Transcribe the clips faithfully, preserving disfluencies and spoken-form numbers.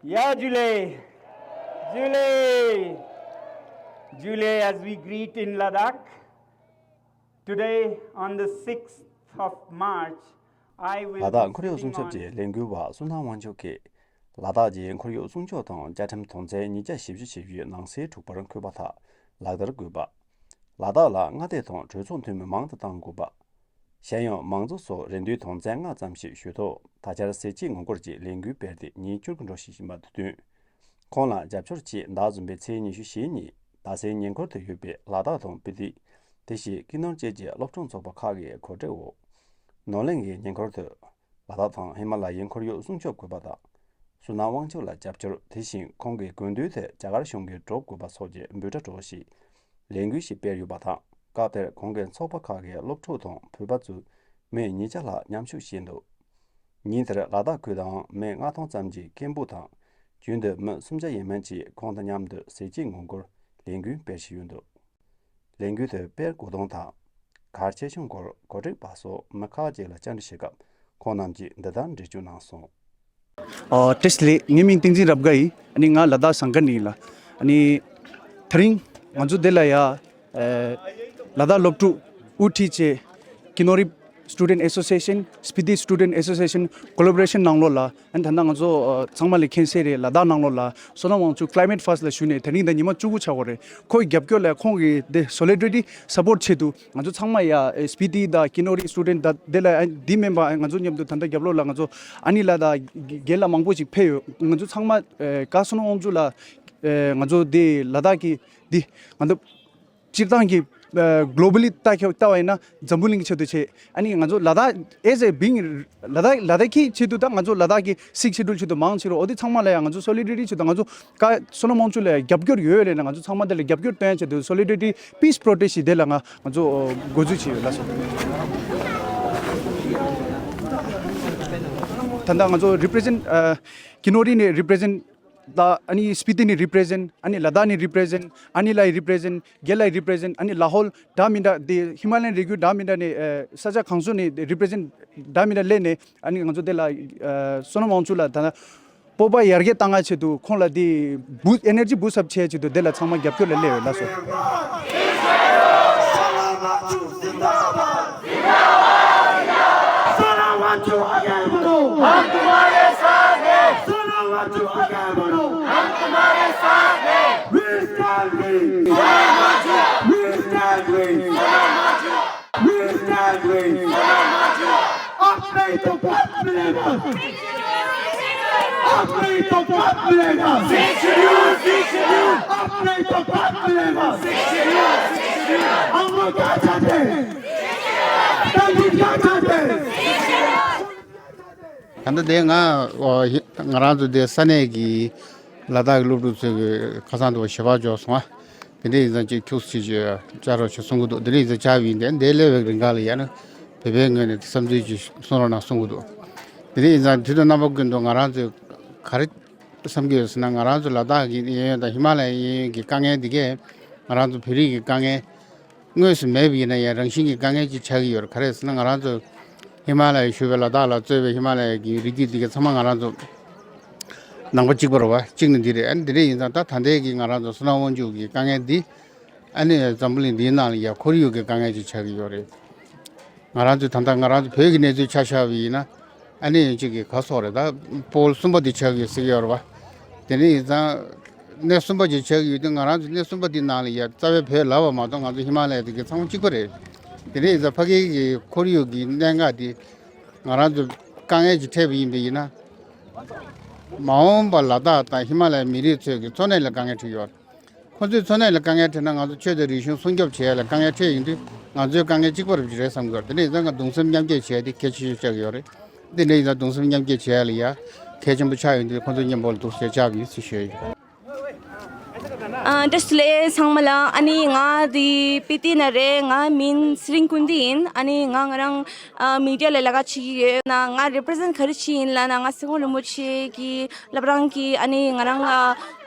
Yeah, Julie. Julie. Julie, as we greet in Ladakh, today on the sixth of March, I will ལ་དྭགས་ཁོར་ཡུག་སྲུང་སྐྱོབ་ཀྱི་ལས་འགུལ་བ་བསོད་ནམས་དབང་ཕྱུག་གིས། ལ་དྭགས་ཀྱི་ཁོར་ཡུག་སྲུང་སྐྱོབ་དང་བཅའ་ཁྲིམས་དོན་ཚན་ཉིས་བརྒྱ་བཞི་བཅུ་ཞེ་བཞི་ནང་གསེས་དྲུག་པར་འཁོད་པ་དག་ལག་བསྟར་དགོས་པ། ལ་དྭགས་ལ་མངའ་སྡེ་དང་གྲོས་ཚོགས་འཐུས་མི་མང་དུ་གཏང་དགོས་པ། གཞན་ཡང་མང་གཙོ་སོགས་རེ་འདུན་དོན་ཚན་ལྔ་ཙམ་ཞིག་ཞུས་ཐོག་ད་ཆར་ཟས་བཅད་ངོ་རྒོལ་གྱི་ལས་འགུལ་སྤེལ་ཏེ་ཉིན་བཅུ་དགུ་འགྲོ་བཞིན་ཡིན་པ་འདི་སྟོན། ཁོང་ལ་རྒྱབ་སྐྱོར་ཆེད་ཟླ་བདུན་པའི་ཚེས་ཉི་ཤུ་རྩ་གཉིས་རྡ་སའི་ཉེ་འཁོར་དུ་ཡོད་པའི་ལ་དྭགས་དང་སྤི་ཏི། དེ་བཞིན་ཀི་ནོར་བཅས་ཀྱི་སློབ་ཕྲུག་ཚོགས་པ་ཁག་གིས་གོ་སྒྲིག་འོག་ནོར་གླིང་གི་ཉེ་འཁོར་དུ། ལ་དྭགས་དང་ཧི་མ་ལ་ཡའི་ཁོར་ཡུག་སྲུང་སྐྱོབ་དགོས་པ་དང་། བསོད་ནམས་དབང་ཕྱུག་ལ་རྒྱབ་སྐྱོར། དེ་བཞིན་ཁོང་གི་དགོས་འདུན་དེ་རྒྱ་གར་གཞུང་གིས་སྒྲུབ་དགོས་པ་སོགས་ཀྱི་འབོད་སྒྲ་སྒྲོག་ཞིང་། ལས་འགུལ་ཞིག་སྤེལ་ཡོད་པ་དང་། སྐབས་དེར་ཁོང་གི་ཚོགས་པ་ཁག་གི་སློབ་ཕྲུག་དང་བོད་པ་ཚོས་མི་ཉིས་བརྒྱ་ལྷག་མཉམ་ཞུགས་བྱས་འདུག་ཉིན་དེར་ལ་དྭགས་ཁུལ་དུའང་མི་ལྔ་སྟོང་ཙམ་གྱིས་སྐད་འབོད་དང་། རྒྱུན་དུ་མི་སུམ་བརྒྱ་ཡས་མས་ཀྱིས་ཁོང་དང་མཉམ་དུ་ཟས་བཅད་ངོ་རྒོལ་ལས་འགུལ་སྤེལ་བཞིན་ཡོད་འདུག་ལས་འགུལ་དེ་སྤེལ་དགོས་དོན་དང་། གལ་ཆེ་ཆུང་སྐོར་གོ་སྒྲིག་པ་སོགས་མི་ཁག་ཅིག་ལ་བཅར་འདྲི་བྱེད་སྐབས་ཁོང་རྣམས་ཀྱིས་འདི་ལྟར་འགྲེལ་བརྗོད་གནང་སོང་། ཨ། བཀྲ་ཤིས་བདེ་ལེགས། ངའི་མིང་བསྟན་འཛིན་རབ་དགའ་ཡིན། ཨ་ནི་ང་ལ་དྭགས་ཟངས་དཀར་ནས་ཡིན་ལ། ཨ་ནི་དེ་རིང་ང་ཚོ་འདི་ལ་ཡ། ཨ། ལ་དྭགས་སློབ་ཕྲུག་དབུ་ཁྲིད་བྱས། Kinori Student Association, Spiti Student Association collaboration ནང་ལོགས་ལ། ཨ་ནི་ད་ལྟ་ང་ཚོ་ཨ་ཚང་མ་ལ་མཁྱེན་གསལ་རེད། ལ་དྭགས་ནང་ལོགས་ལ་བསོད་ནམས་དབང་ཕྱུག་Climate First ལ་ཞུགས་ནས་དེ་རིང་ད་ཉི་མ་བཅུ་དགུ་ཆགས་ཡོད་རེད། ཁོའི་རྒྱབ་སྐྱོར་ལ་ཁོང་གི་དེ་Solidarity Support ཆེད་དུ་ང་ཚོ་ཚང་མ་ཡ་Spiti དང་Kinori Student དང་དེ་ལ་ཨ་འདི་མིན་པ་ང་ཚོ་མཉམ་དུ་ད་ལྟ་རྒྱབ་ལོགས་ལ་ང་ཚོ་ཨ་ནི་ལགས་དང་རྒན་ལགས་མང་པོ་ཞིག་ཕེབས་ཡོད། ང་ཚོ་ཚང་མ་ཨ་བསོད་ནམས་དབང་ཕྱུག་ལ་ཨ་ང་ཚོ་དེ་ལ་དྭགས་ཀྱི་འདི་ང་ཚོ་སྤྱིར་བཏང་གི་ཨ་Globally ལྟ་ཁྱབ་ལྟ་བ་ཡིན་ན་འཛམ་བུ་གླིང་གི་ཆེད་དུ་བྱས། ཨ་ནི་ང་ཚོ་ལ་དྭགས་as a being ལ་དྭགས་ལ་དྭགས་ཀྱི་ཆེད་དུ་དང་ང་ཚོ་ལ་དྭགས་ཀྱི་Sixth Schedule ཆེད་དུ་མང་ཆེ་རུ་འོ་དེ་ཚང་མ་ལ་ཡང་ང་ཚོ་Solidarity ཆེད་དུ་ང་ཚོ་ཀ་བསོད་ནམས་དབང་ཕྱུག་ལ་རྒྱབ་སྐྱོར་ཡོད་ལས་ན་ང་ཚོ་ཚང་མ་དེ་ལ་རྒྱབ་སྐྱོར་སྟོན་ཡ་ཆེད་དུ་Solidarity Peace Protest ཞིག་དེ་ལ་ང་ང་ཚོ་འགོ་འཛུགས་བྱས་ཡོད་ལགས་སོ། ད་ལྟ་ང་ཚོ་Represent ཨ་Kinori ནས་Represent ད་ཨ་ནི་Spiti ནས་Represent ཨ་ནི་ལ་དྭགས་ནས་Represent ཨ་ནི་ལ་ཡི་Represent རྒན་ལ་ཡི་Represent ཨ་ནི་ལ་ཧོལ་འདྲ་མི་འདྲ་དེ་ཧི་མ་ལ་ཡན་རི་རྒྱུད་འདྲ་མི་འདྲ་ནས་ཨ་ས་ཆ་གང་སོ་ནས་Represent འདྲ་མི་འདྲ་སླེབས་ནས་ཨ་ནི་ང་ཚོ་དེ་ལ་ཨ་བསོད་ནམས་དབང་ཕྱུག་ལ་ད་ལྟ་སྤོབས་པ་ཡར་རྒྱས་བཏང་ཡ་ཆེད་དུ་ཁོང་ལ་དེ་boost energy boost up བྱེད་ཡ་ཆེད་དུ་དེ་ལ་ཚང་མ་རྒྱབ་སྐྱོར་ལ་སླེབས་ཡོད་ལགས་སོ། सोनामाचु आगे बढ़ो। हम तुम्हारे साथ हैं। सोनामाचु आगे बढ़ो। हम तुम्हारे साथ हैं। We stand with। We stand with। We stand with। अब नहीं तो कब मिलेगा? अब नहीं तो कब मिलेगा? अब नहीं तो कब मिलेगा? हम लोग क्या चाहते हैं? ད་ལྟ་དེ་ང་ང་རང་ཚོ་དེ་ས་གནས་ཀྱི་ལ་དྭགས་ཀྱི་སློབ་ཕྲུག་ཚོས་ཀྱི་ཁ་སང་དུ་ཞལ་པར་འབྱོར་སོང་ཨ། དེ་འདྲ་ཡིན་ཙང་ཅིག་ཁྱུག་ཙམ་ཅིག་བཅར་རོགས་བྱེད་གསུང་གི་འདུག་དེ་འདྲ་ཡིན་ཙང་བཅར་བ་ཡིན་ཏེ་འདི་སླེབས་པའི་རིང་ག་ལ་ཡ་ན་བོད་པའི་ངོས་ནས་བསམ་ཚུལ་ཅིག་གསུང་རོགས་གནང་གསུང་གི་འདུག་དེ་འདྲ་ཡིན་ཙང་དུས་དང་རྣམ་པ་ཀུན་ཏུ་ང་རང་ཚོས་ག་རེ་བསམ་གྱི་ཡོད་ཟེར་ན། ང་རང་ཚོ་ལ་དྭགས་ཀྱི་གཡས་གཡོན་དང་ཧི་མ་ལ་ཡའི་གཡས་གཡོན་གྱི་དཀའ་ངལ་འདི་གས་ང་རང་ཚོ་བོད་རིགས་ཀྱི་དཀའ་ངལ་དངོས་སུ་མེད་པ་ཡིན་ན་ཡང་རང་བཞིན་གྱི་དཀའ་ངལ་ཅིག་ཆགས་ཀྱི་ཡོད་རེད། ག་རེ་ཟེར་ན་ང་རང་ཚོ་ཧི་མ་ལ་ཡ་བཞུགས་པའི་ལ་དྭགས་ལ་གཙོས་པའི་ཧི་མ་ལ་ཡ་གི་རི་རྒྱུད་འདི་གས་ཚང་མ་ང་རང་ཚོ་ནང་པ་གཅིག་པ་རེད་བ། གཅིག་ནི་འདི་རེད། ཨ་ནི་འདི་འདྲ་ཡིན་ཙང་ད་ད་ལྟའི་གི་ང་རང་ཚོ་བསོད་ནམས་དབང་ཕྱུག་གི་དཀའ་ངལ་འདི་ཨ་ནི་འཛམ་བུ་གླིང་འདིའི་ནང་ལ་ཡ་ཁོར་ཡུག་གི་དཀའ་ངལ་ཅིག་ཆགས་ཀྱི་ཡོད་རེད། ང་རང་ཚོས་ད་ལྟ་ང་རང་ཚོ་བོད་ཀྱི་གནས་ཚུལ་ཆ་བཞག་པ་ཡིན་ན་ཨ་ནི་གཅིག་གི་ག་སོགས་རེད། ད་པོལ་གསུམ་པ་དེ་ཆགས་ཀྱི་ཡོད་ཟེར་གྱི་ཡོད་རེད་བ། དེ་འདྲ་ཡིན་ཙང་གནས་གསུམ་པ་ཅིག་ཆགས་ཀྱི་ཡོད་དུས་ང་རང་ཚོ་གནས་གསུམ་པ་དེའི་ནང་ལ་ཡ་རྩ་བའི་བོད་ལབ་པ་མ་གཏོགས་ང་ཚོ་ཧི་མ་ལ་ཡ་དེ་གི་ཚང་མ་གཅིག་པ་རེད། དེ་འདྲ་ཡིན་ཙང་ཕ་གི་གི་ཁོར་ཡུག་གི་གནད་འགག་དེ་ང་རང་ཚོ་དཀའ་ངལ་ཅིག་འཕྲད་པ་ཡིན་པ་ཡིན་ན། མ་འོངས་པ་ལ་དྭགས་དང་ཧི་མ་ལ་ཡའི་མི་རིགས་ཚོས་ཀྱི་འཚོ་གནས་ལ་དཀའ་ངལ་འཕྲད་ཡོད། ཁོ་ཚོའི་འཚོ་གནས་ལ་དཀའ་ངལ་འཕྲད་ན་ང་ཚོ་ཆོས་དང་རིག་གཞུང་སྲུང་སྐྱོབ་བྱེད་ཡ་ལ་དཀའ་ངལ་འཕྲད་ཡོང་དུས་ང་ཚོའི་དཀའ་ངལ་གཅིག་པ་རེད་བསམ་གྱི་ཡོད། དེ་འདྲ་ཡིན་ཙང་ང་གདུང་སེམས་མཉམ་སྐྱེད་བྱེད་ཡ་དེ་གལ་ཆེ་ཤོས་ཆགས་ཀྱི་ཡོད་རེད། དེ་འདྲ་ཡིན་ཙང་གདུང་སེམས་མཉམ་སྐྱེད་བྱེད་ཡ་ལ་ཡ་གལ་ཆེན་པོ་ཆགས་ཡོང་དུས་ཁོ་ཚོ་མཉམ་པོ་ལ་གདུང་སེམས་བཅངས་པ་ཡིན་ཟེར་ཞུ་ཡ་ཡིན། ཨ། བཀྲ་ཤིས་བདེ་ལེགས་ཚང་མ་ལ། ཨ་ནི་ང་འདི་སྤི་ཏི་ནས་རེད། ང་མིང་ཚེ་རིང་ཀུན་བདེ་ཡིན། ཨ་ནི་ང་ང་རང་ཨ་མི་ཌི་ཡ་ལ་ལས་ཀ་བྱེད་ཀྱི་ཡོད། ན་ང་རེ་པི་རི་ཛེན་ག་རེ་བྱེད་ཡིན་ལབ་ན། ང་སེ་གོང་རིན་པོ་ཆེ་གི་བླ་བྲང་གི། ཨ་ནི་ང་རང་ཨ་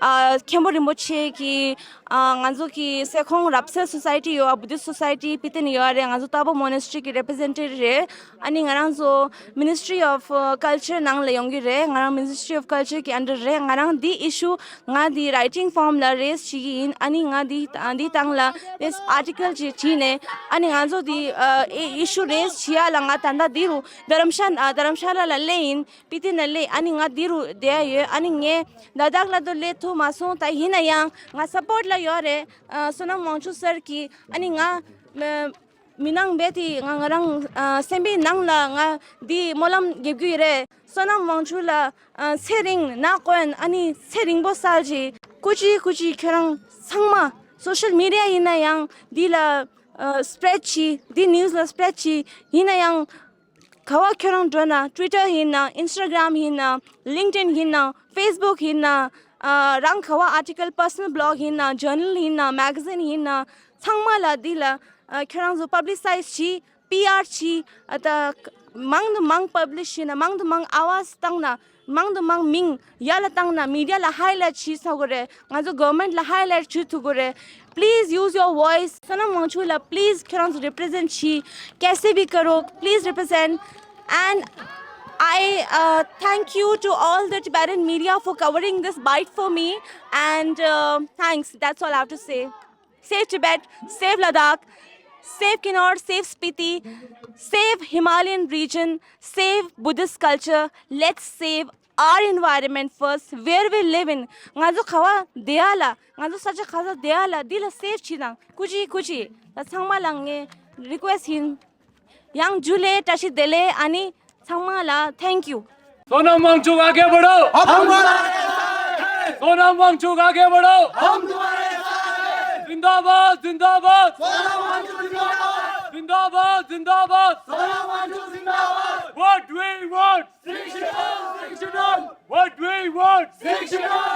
ཨ་མཁན་པོ་རིན་པོ་ཆེ་གི། ཨ་ང་ཚོ་གི་སེ་གོང་རབ་གསལ་སོ་སའི་ཊི་ཡོད། བུ་དིསྟ་སོ་སའི་ཊི་སྤི་ཏི་ནས་ཡོད་རེད། ང་ཚོ་ཏཱ་བོ་མོ་ནེ་སི་ཊི་རི་གི་རེ་པི་རི་ཛེན་ཊེ་ཊིབ་རེད། ཨ་ནི་ང་རང་ཚོ་མི་ནི་སི་ཊི་རི་ཨོཕ་ཀལ་ཅར་ནང་ལ་ཡོང་གི་རེད། ང་རང་མི་ནི་སི་ཊི་རི་ཨོཕ་ཀལ་ཅར་གི་ཨན་ཌར་རེད། ང་རང་འདི་ཨི་ཤུ་ང་འདི་རའི་ཊིང་ཕོམ་ལ་རེ་ཛི་བྱེད་ཀྱི་ཡིན། ཨ་ནི་ང་འདི་འདི་སྟེང་ལ་ཨར་ཊི་ཀལ་ཅིག་བྲིས་ནས། ཨ་ནི་ང་ཚོ་འདི་ཨ་ཨི་ཤུ་རེ་ཛི་བྱེད་ཡ་ལ་ང་ད་ལྟ་འདི་རུ་དྷ་རམ་ཤ་ཨ་དྷ་རམ་ཤ་ལ་ལ་སླེབས་ཡིན། སྤི་ཏི་ནས་སླེབས། ཨ་ནི་ང་འདི་རུ་བསྡད་ཡ་ཡོད། ཨ་ནི་ངས་ལ་དྭགས་ལ་དུ་སླེབས་ཐུབ་མ་སོང་། ད་ཡིན་ན་ཡང་ང་སཔོར་ཊི་ལ་ཡོད་རེད། ཨ་བསོད་ནམས་དབང་ཕྱུག་སར་གྱིས། ཨ་ནི་ང་མ་མི་ནང་བས་དེ་ང་ང་རང་ཨ་སེམས་པའི་ནང་ལ་ང་འདི་སྨོན་ལམ་རྒྱབ་ཀྱི་ཡོད་རེད། བསོད་ནམས་དབང་ཕྱུག་ལ་ཨ་ཚེ་རིང་ནག་དཀོན། ཨ་ནི་ཚེ་རིང་པོ་སལ་གྱིས། ཀུ་ཅི་ཀུ་ཅི་ཁྱོད་རང་ཚང་མ་སོ་ཤལ་མི་ཌི་ཡ་ཡིན་ན་ཡང་འདི་ལ་ཨ་སི་པི་རེ་ཌི་བྱེད། འདི་ནིའུ་སི་ལ་སི་པི་རེ་ཌི་བྱེད། ཡིན་ན་ཡང་ག་བ་ཁྱོད་རང་འགྲོ་ན། ཊུ་ཝི་ཊར་ཡིན་ན། ཨིན་སི་ཊ་གྷི་རམ་ཡིན་ན། ལིང་ཀིཌ་ཨིན་ཡིན་ན། ཕེ་སི་བུག་ཡིན་ན། ཨ་རང་ག་བ་ཨར་ཊི་ཀལ། པར་སོ་ནལ་བི་ལོག་ཡིན་ན། ཇར་ནལ་ཡིན་ན། མེ་ག་ཛིན་ཡིན་ན། ཚང་མ་ལ་འདི་ལ་ཨ་ཁྱོད་རང་ཚོ་པབ་ལི་སའི་ཛི་བྱེད། པི་ཨར་བྱེད། ཨ་ད་མང་དུ་མང་པབ་ལི་ཤི་བྱས་ན། མང་དུ་མང་ཨ་ཝ་ཛི་བཏང་ན། མང་དུ་མང་མིང་ཡར་ལ་བཏང་ན། མི་ཌི་ཡ་ལ་ཧའི་ལའིཊ་བྱེད་ཚར་དགོས་རེད། ང་ཚོ་གོ་ཝར་མེན་ཊི་ལ་ཧའི་ལའིཊ་བྱེད་ཐུབ་དགོས་རེད། Please use your voice. བསོད་ནམས་དབང་ཕྱུག་ལགས། Please ཁྱོད་རང་ཚོ་རེ་པི་རི་ཛེན་ཊི་བྱེད། कैसे भी करो, please represent. And I uh, thank you to all the Tibetan media for covering this bite for me. And uh, thanks. That's all I have to say. Save Tibet, save Ladakh, save Kinnaur, save Spiti, save Himalayan region, save Buddhist culture. Let's save our environment first, where we live in. ང་ཚོ་ག་བ་བསྡད་ཡ་ལ། ང་ཚོ་ས་ཆ་ག་ས་བསྡད་ཡ་ལ་འདི་ལ་སེབ་བྱེད་དང་། ཀུ་ཅི་ཀུ་ཅི། ད་ཚང་མ་ལ་ངས་རི་ཀུ་ཨེ་སི་ཊི་ཡིན། ཡང་ཇུ་ལེ། བཀྲ་ཤིས་བདེ་ལེགས། ཨ་ནི་ཚང་མ་ལ་thank you. Sonam वांगचुक आगे बढ़ो। हम तुम्हारे साथ हैं। सोनम वांगचुक आगे बढ़ो। हम तुम्हारे साथ हैं। जिंदाबाद, जिंदाबाद। सोनम वांगचुक जिंदाबाद। जिंदाबाद, जिंदाबाद। सोनम वांगचुक जिंदाबाद। What do we want? Six Schedule, Six Schedule. What do we want? Six Schedule.